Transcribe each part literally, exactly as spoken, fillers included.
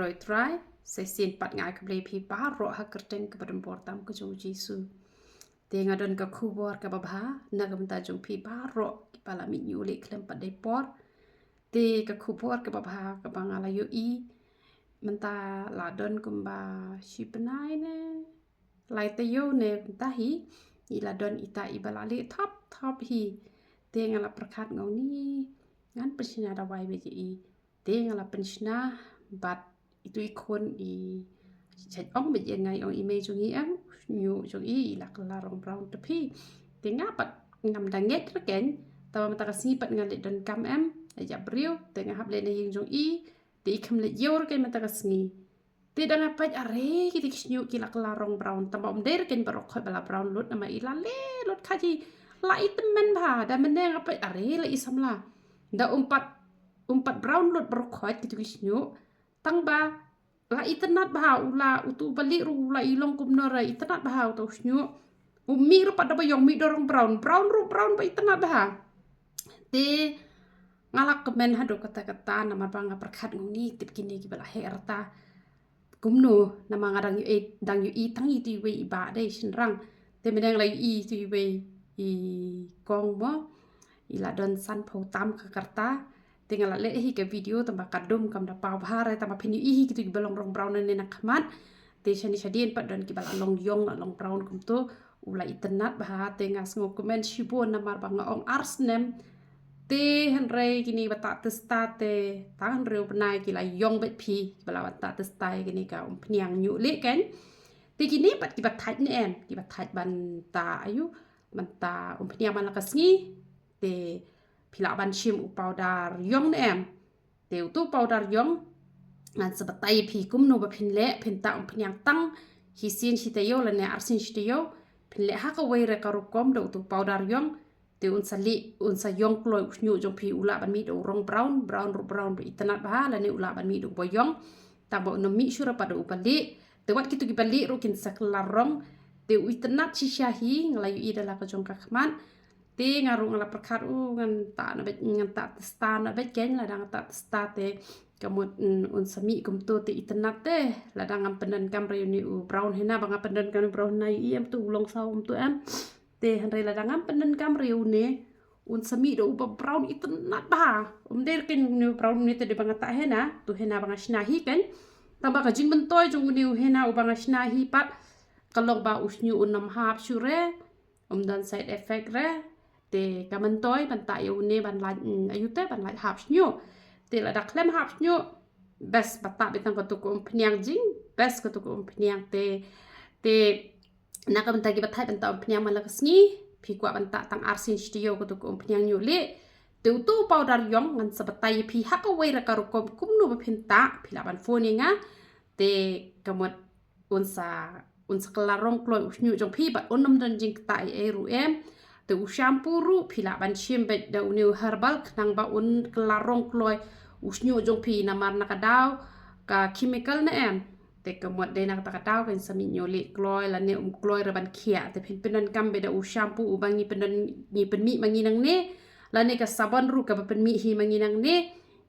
Roi Trai, sa shisien pat nga ai khublei phi baroh ha kyrteng kaba donbor tam ka jong u Jisu. Te nga don ka khubor kaba bha na ka bynta jong phi baroh kiba la mih ñiuh leh khlem pat dei por. Te ka khubor kaba bha kaba nga la ïohi mynta la don kumba shi bnai ne lai taïew ne mynta hi, i la don ita iba la leh thap thap hi. Te nga la pyrkhat nga ong ni ngan pynshna dawai beit ïa i. Te nga la pynshna bad itu i khun i shait ong beit ïa nga, i ong i mei jong i em, u shñiuh jong i i la kylla rong brown te phi. Te nga pat ngam da ngeit re keiñ, tangba mynta ka sngi pat nga leit donkam em, la ïap briew, te nga hap leit na ïing jong i, te i kham leit ïew re keiñ mynta ka sngi. Te da nga peit, are, kita ki shñiuh ki la kylla rong brown, tangba ym dei re keiñ baroh khoit ba la brown lut, namar i la leh lut khat hi, la i tymmen bha. Da mynne nga peit, are, la i samla, da ym pat, ym pat brown lut baroh khoit kitu ki shñiuh, tangba la itynnad bha. U la, utu u balieh ruh u la i long kumno re, itynnad bha utu u shñiuh. U mih ruh pat da ba ïong, mih da rong brown, brown ruh brown ba itynnad bha. Te nga la kmen haduh katta katta namar ba nga pyrkhat nga ong ni, tip kine kiba la heh rta kumno, namar nga dang ïohi, dang ïohi tang itu iwei i bah dei shynrang. Te mynne nga la ïohi itu iwei i kong mo, i la don sanphew tam ka rta. Te nga la leh hi ka video tangba ka dum kam da paw bha re, tangba phin ïohi hi kitu kiba long rong brown ne na khmat. Te shane shadien pat don kiba la long ïong, la long brown kumtu. U la itynnad bha, te nga sngewkmen shibun namar ba nga ong ar snem. Te hynrei kine ba tah tista te tang hynriew bnai ki la ïong beit phi, kiba la wan tah tista ïa kine ka umphniang ñiuh leh keiñ. Te kine pat kiba thait ne em, kiba thait ban tah aïu, ban tah umphniang man la ka sngi. Te phi lah ban shim u powder ïong ne em. Te utu u powder ïong ngan sa batai ïa phi kumno ba phin leh, phin tah umphniang tang shisien shi taïew lane arsien shi taïew. Phin leh ha kawei re ka rukom da utu u powder ïong. Te un sa leh, un sa ïong kloi u shñiuh jong phi, u lah ban mih da u rong brown, brown ruh brown ba itynnad bha, lane u lah ban mih da uba ïong. Tangba un ym mih shuh re pat da u balieh. Te wat kitu ki balieh ruh kin sa kylla rong. Te u itynnad shisha hi, nga la ïohi da la ka jong ka khmat. Te nga ruh nga la pyrkhat, u ngan tah na beit, ngan tah tista na beit keiñ, lada nga tah tista te ka mut, mm, un sa mih kumtu te itynnad te. Lada ngam pyndonkam re ïa une u brown henna, ba nga pyndonkam u brown henna ïa i em, tu u long saw kumtu em. Te hynrei lada ngam pyndonkam re ïa une, un sa mih da uba brown itynnad bha. Um dei re keiñ une u brown une te dei ba nga tah henna, tu henna ba nga shna hi keiñ. Tangba ka jingmyntoi jong une u henna uba nga shna hi pat, ka long ba u shñiuh un ym hap shuh re, um don side effect re. Te ka myntoi ban tah ïa une ban lait, mm, aïu te, ban lait hap shñiuh. Te lada khlem hap shñiuh, best ba tah beit tang katu ka umphniang jing, best katu ka umphniang te. Te na ka bynta kiba thait ban tah umphniang man la ka sngi, phi kwah ban tah tang arsien shi taïew katu ka umphniang ñiuh leh. Te utu u powder ïong ngan sa batai ïa phi ha kawei re ka rukom kumno ba phin tah, phi lah ban phone ïa nga. Te ka mut un sa, un sa kylla rong kloi u shñiuh jong phi bad un ym don jingktah ei ei ruh em. Te u shampoo ruh phi lah ban shim beit da une u herbal khnang ba un kylla rong kloi u shñiuh jong phi namar na ka daw ka chemical ne em. Te ka mut dei na kata ka daw kan sa mih ñiuh leh kloi lane um kloi re ban khiah. Te phin pyndonkam beit da u shampoo uba ngi pyndon, ngi pynmih ma ngi nangne, lane ka sabon ruh kaba pynmih hi ma ngi nangne.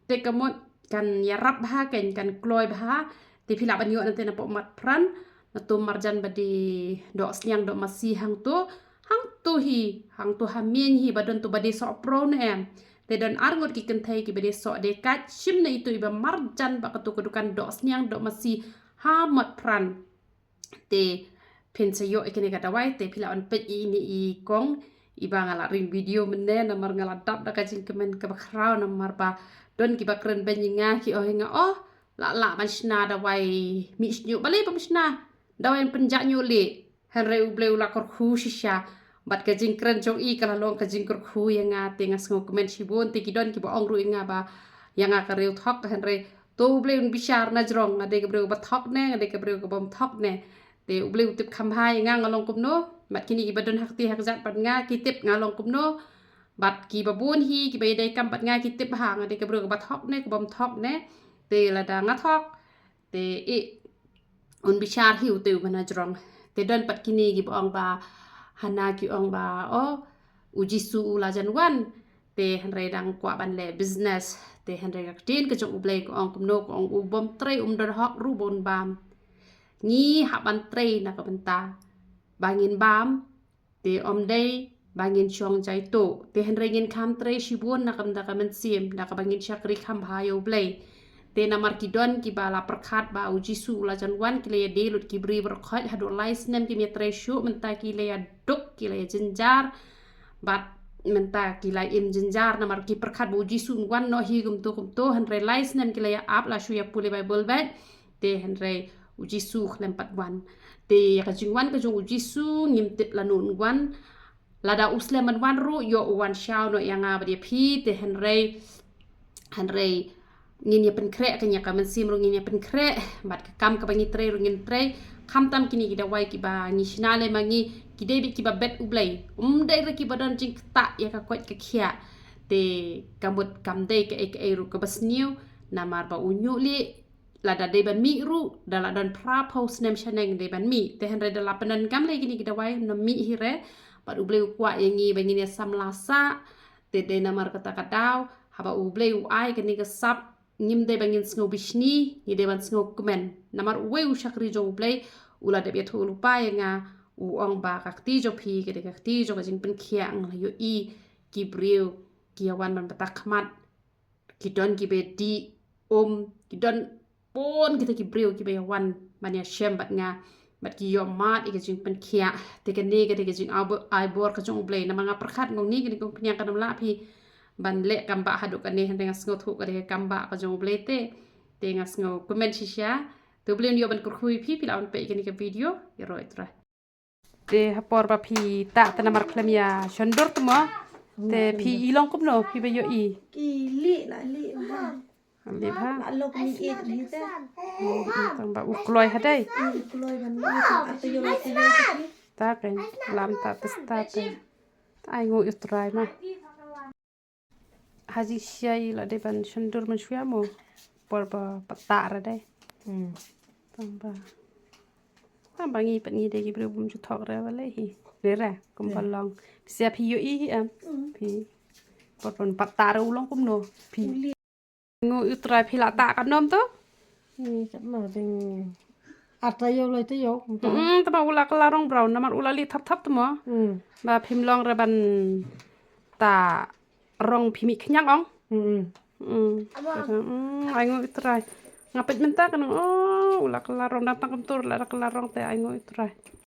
Te ka mut kan ïarap bha, kan, kan kloi bha. Te phi lah ban ïoh nangta na poh mat pran, na tu marjan ba dei doh sniang doh masi hangtu, hangtu hi, hangtu ha miej hi ba don tu ba dei soh pro ne em. Te don ar ngut ki kynthei kiba dei soh dei kait, shim na itu iba marjan ba katu ka dukan doh sniang doh masi ha mat pran. Te phin sa ïoh ïa kane ka dawai, te phi lah ban peit ïa ine i kong iba nga la ring video mynne namar nga la dap da ka jingkmen kaba khraw namar ba don kiba kren beiñ ïa nga ki ong ïa nga, oh, lah lah ban shna dawai mih shñiuh, balei bym shna dawai pynjah ñiuh leh. Hynrei U Blei u la kyrkhu shisha bad ka jingkren jong i ka la long ka jingkyrkhu ïa nga, te nga sngewkmen shibun. Te ki don kiba ong ruh ïa nga ba ïa nga ka riew thok, hynrei to U Blei un bishar na jrong, nga dei ka briew ba thok ne, nga dei ka briew ka bym thok ne. Te U Blei u tip kham bha ïa nga, nga long kumno. Bad kine kiba don ha kti ha kjat bad nga ki tip nga long kumno. Bad kiba bun hi kiba ïadei kam bad nga ki tip bha nga dei ka briew kaba thok ne, ka bym thok ne. Te lada nga thok, te i un bishar hi u te uba na jrong. Te don pat kine kiba ong ba, hana ki ong ba, oh, U Jisu u la jan wan. Te hynrei dang kwah ban leh business. Te hynrei ka ktien ka jong U Blei ka ong kumno, ka ong u bym trei um don hok ruh ban bam. Ngi hap ban trei na ka bynta ba ngin bam. Te ym dei ba ngin shong jai tuh. Te hynrei ngin kham trei shibun na ka bynta ka mynsiem, na kaba ngin shakri kham bha ïa U Blei. Te namar ki don kiba la pyrkhat ba U Jisu u la jan wan, ki la ïadei lut ki briew baroh khoit, haduh lai snem kim ïatrei shuh, mynta ki la ïaduk, ki la ïajynjar. Bad mynta ki la im jynjar namar ki pyrkhat ba U Jisu un wan noh hi kumto kumto, hynrei lai snem ki la ïa ap, la shu ïa pule Baibl bad. Te hynrei U Jisu khlem pat wan. Te ïa ka jingwan ka jong U Jisu ngim tip lano un wan. Lada u slem ban wan ruh, ïoh u wan shaw noh ïa nga bad ïa phi. Te hynrei, hynrei ngin ïa pynkhreh, ka ïa ka mynsiem ruh ngin ïa pynkhreh, bad ka kam kaba ngi trei ruh ngin trei. Khamtam kine ki dawai kiba ngi shna lem ma ngi, ki dei beit kiba bet U Blei. Um dei ruh kiba don jingktah ïa ka koit ka khiah. Te ka mut kam dei kaei kaei ruh kaba sniew, namar ba u ñiuh lieh, lada dei ban mih ruh, da la don phra phew snem shaneng dei ban mih. Te hynrei da la pyndonkam lei kine ki dawai, ym mih hi re. Bad U Blei u kwah ïa ngi ba ngin ïa samla sah. Te dei namar kata ka daw, haba U Blei u ai kane ka sap, ngim dei ba ngin sngew bishni, ngi dei ban sngew kmen. Namar uwei u shakri jong U Blei u la dep ïathuh lypa ïa nga, u ong ba ka kti jong phi ka dei ka kti jong ka jingpynkhiah. Nga la ïohi ki briew ki ïa wan ban batai khmat, ki don kiba dih um, ki don bun kita ki briew kiba ïa wan ban ïa shem bad nga, bad ki ïoh mad ïa ka jingpynkhiah. Te kane ka dei ka jingai bor ka jong U Blei. Namar nga pyrkhat nga ong kane ka umphniang kan ym lah phi ban leh kam bah haduh kane, hynrei nga sngewthuh ka dei ka kam bah ka jong U Blei te. Te nga sngew kmen shisha. Te U Blei un ïoh ban kyrkhu ïa phi, phi lah ban peit ïa kane ka video. Ïaroh ïa U Trai. Te ha por ba phi tah te namar khlem ïa shon dur te mo. Te phi i long kumno phi ba ïohi? Ki lieh, la lieh bha. Lieh bha. La lok ni et ni te. Tang ba u kloi ha dei. U kloi ban ni te, ata yo, ata yo te. Ta ke lam ta te sta te. Ai ngu U Trai ma. Ha jingshisha i la dei ban shon dur mynshuwa mo. Por ba pat tah re dei. Hmm. Tang ba, tang ba ngi pat ngi dei ki briew bym ju thok re ba lei hi. Re re, kum ba long. Phi sa phi ïohi hi em. Hmm. Phi. Por ban pat tah re u long kumno. Phi. Ngu U Trai, phi la tah katno to? Ni katno ding. Ar taïew lai taïew. Hmm, tang ba u la kylla rong brown namar u la lieh thap thap te mo. Hmm. Ba phim long re ban tah rong, phi mih khñiang ong. Hmm. Hmm. Hmm, ai ngu U Trai. Nga peit mynta ka nang, oh, u la kylla rong, dang tang kumto la kylla rong te, ai ngu U Trai.